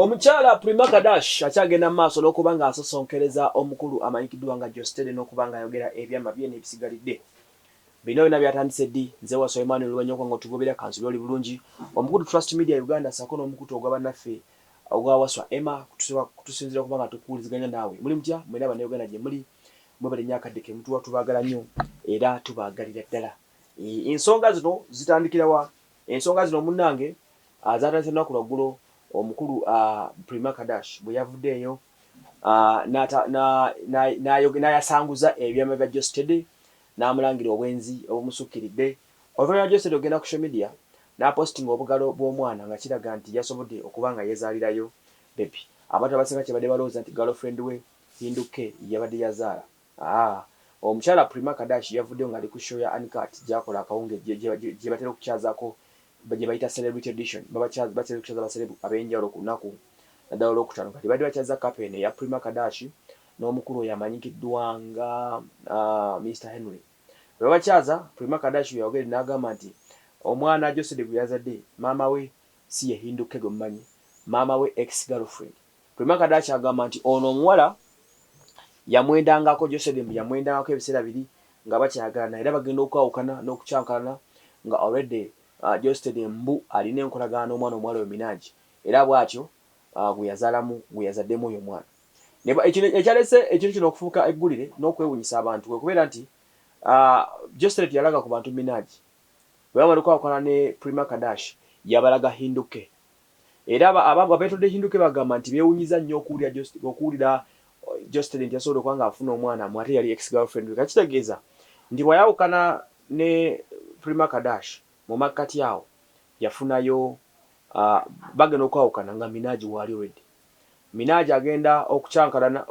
Omukyala Prima Kadash akyagenda mu maaso n'okuba ng'asosonkereza omukulu amanyikiddwa nga Geosteady n'okuba ng'ayogera ebyama bye n'ebisigalidde. Bino byonna byatandise ddi? Nze Wasswa Emmanuel Lubanyo okuba ng'otugobera kansuubire oli bulungi. Omukutu Trust Media Uganda ssaako n'omukutu ogwa bannaffe ogwa Wasswa Emma kutusinziira okuba nga tukuwuliziganya naawe. Muli mutya mwena Bannayuganda gye muli? Mwebale nnyo akadde ke mutuwa, tubaagala nnyo era tubaagalira ddala. Ensonga zino zitandikira wa? Ensonga zino munnange zatandise lunaku lwaggulo omukulu Prima Kadash bwe yavuddeeyo n'ayasanguza ebyama bya Geosteady n'amulangira obwenzi obumusukkiridde. Oluvannyuma Geosteady okugenda ku social media n'apositinga obugalo bw'omwana nga kiraga nti yasobodde okuba nga yeezaalirayo bebi. Abantu abasinga kye badde balowooza nti girlfriend we Hindu K yabadde yazaala. Omukyala Prima Kadash yavuddeyo ng'ali ku show ya Uncut gy'akola akawungeezi gye batera okukyazaako gye bayita Celebrity Edition. Batera okukyaza baserebu ab'enjawulo ku lunaku naddala Olwokutaano. Kati badde bakyazza kapa eno eya Prima Kadash n'omukulu oyo amanyikiddwa nga Mister Henry. Bwe babakyaza, Prima Kadash we yayogeredde n'agamba nti omwana Geosteady gwe yazadde maama we si ye Hindu K gwe mumanyi, maama we ex girlfriend. Prima Kadachi agamba nti ono omuwala yamwendangako, Geosteady mbu yamwendangako ebiseera biri nga bakyagalana era bagenda okwawukana n'okukyankalana nga already Geosteady mbu alina enkolagana n'omwana omuwala oyo Minaj era bw'atyo gwe yazaalamu gwe yazaddemu oyo omwana. Ekyalese ekintu kino okufuuka eggulire n'okwewunyisa abantu kwe kubeera nti Geosteady teyalaga ku bantu Minaj bwe bamala okwawukana ne Prima Kadash yabalaga Hindu K. Era abeetolodde Hinduke bagamba nti beewunyiza nnyo okuwulira Geosteady nti yasobodde okuba ng'afuna omwana mu ate yali ex girlfriend we. Kati kitegeeza nti bw'ayawukana ne Prima Kadash mu makkati awo yafunayo bagenda okwawukana nga Minaj waali already. Minaj agenda okukyankalana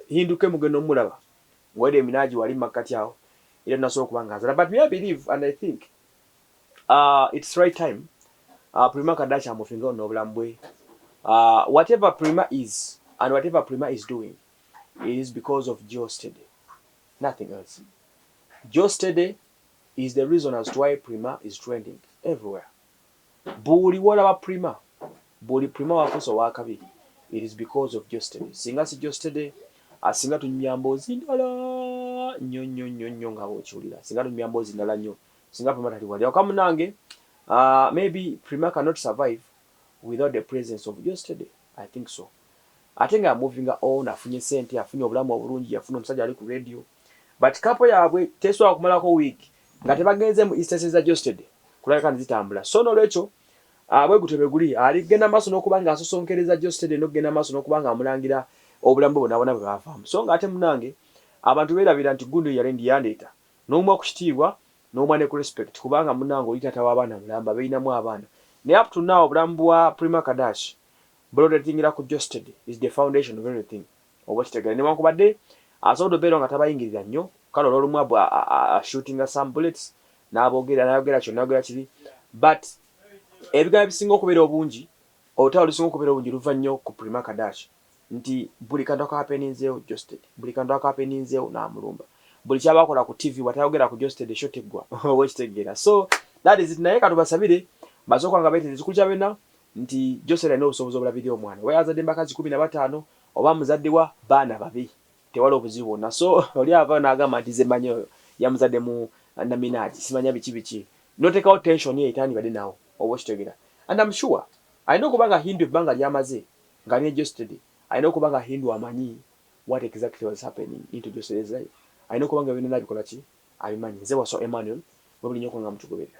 Hinduke mugenda omulaba ng'already Minaj waali mu makkati awo era nasobola okuba ng'azaala. But me I believe and I think it's right time Prima Kadash amufingewo n'obulamu bwe. Whatever Prima is and whatever Prima is doing, it is because of Geosteady, nothing else. Geosteady is the reason as to why Prima is trending everywhere. Buli wolaba Prima, buli Prima wafuuse owakabiri, it is because of Geosteady. Singa si Geosteady, singa tunyumya mboozi ndala nnyo nnyo nnyo nnyo nga bw'okiwulira. Singa tunyumya mboozi ndala nnyo singa Prima tali wali. Okamu nange maybe Prima cannot survive without the presence of Geosteady. I think so. Ate nga moving on, afunye sente, afunye obulamu obulungi, yafuna omusajja ali ku radio, but couple yaabwe tesobola kumalako week nga tebagenze mu instances za Geosteady kulabika nti zitambula. So nolwekyo bwe gutyo bwe guli, aligenda maaso n'okuba nga asosonkereza Geosteady n'okugenda maaso n'okuba nga amulangira obulamu bwe bwonabwona bwe bavaamu. So ng'ate munange abantu beerabira nti gundi yali ndi yandeeta n'omuwa ku kitiibwa n'omuwa ne ku respect kubanga munange oli taata w'abaana mulamba beeyinamu abaana. Naye up to now obulamu bwa Prima Kadash burotatingira ku Geosteady, is the foundation of everything, oba kitegeera. Newankubadde asobodde obeera nga tabayingirira nnyo, kale olwolumu ashootinga some bullets n'aboogera n'ayogera kyonna ayogera kiri, but ebigambo ebisinga okubeera obungi, olutalo olusinga okubeera obungi luva nnyo ku Prima Kadash nti buli kantu akahappeninzeewo Geosteady, buli kantu akahappeninzeewo n'amulumba, buli kyabakola ku TV bw'atayogera ku Geosteady show teggwa, oba okitegeera. So that is it. Naye katubasabire basooka nga beetereza ekikulu kya byonna nti Geosteady alina obusobozi obulabirira omwana oba yazadde mbakazi 15 oba muzadde wa baana babi, tewali obuzibu bwonna. So oli avaayo n'agamba nti ze manyi oyo yamuzadde mu na Minaj, simanya biki biki, noteekawo tension eyo etandibadde nawo, oba okitegeera. And I'm sure alina okuba nga Hindu ebbanga lyamaze ng'ali ne Geosteady, alina okuba nga Hindu amanyi what exactly was happening into Geosteady's life. Alina okuba nga byonna abikola ki abimanyi. Nze Wasswa Emmanuel, mwebale nnyo okuba nga mutugoberera.